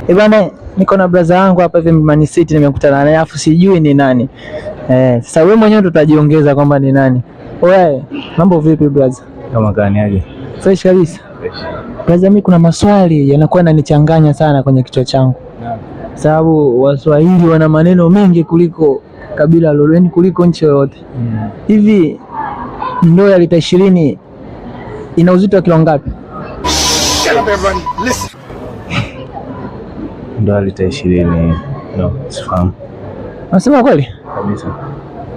Eh bana, niko na brother wangu hapa hivi Mlimani City, nimekutana naye afu sijui ni nani. Sasa wewe mwenyewe tutajiongeza kwamba ni nani. Wewe, mambo vipi brother? Kama gani aje? Fresh kabisa. Fresh. Brother, mimi kuna maswali yanakuwa yananichanganya sana kwenye kichwa changu. Sababu Waswahili wana maneno mengi kuliko kabila lolote, kuliko nchi yoyote. Hivi ndoo ya lita 20 ina uzito wa kilo ngapi? Ndoo ya lita 20. No, sifahamu. Unasema kweli? Kabisa.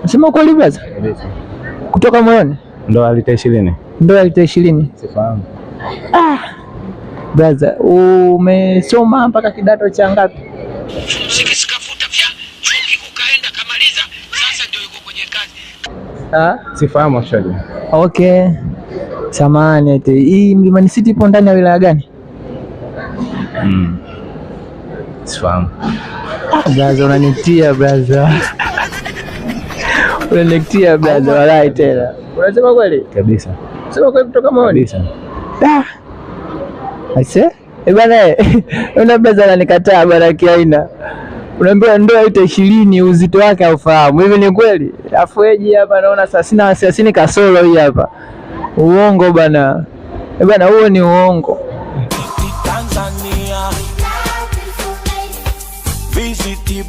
Unasema kweli brother? Kabisa. Kutoka moyoni? Ndoo ya lita 20. Ndoo ya lita 20. Sifahamu. Brother, umesoma mpaka kidato cha ngapi? Ah? Sifahamu actually. Okay. Samahani eti hii Mlimani City ipo ndani ya wilaya gani? Sifahamu. Brother, unanitia brother. Unanitia brother, walai tena. Unasema kweli? Kabisa. Unasema kweli kutoka moyoni? Kabisa. Da. Aise? Eh bana, una brother ananikataa bana kiaina. Unaambiwa ndoo lita 20 uzito wake haufahamu. Hivi ni kweli? Afu eji hapa naona 30 kasoro hii hapa. Uongo bana. Eh bana, huo ni uongo. Tanzania, visit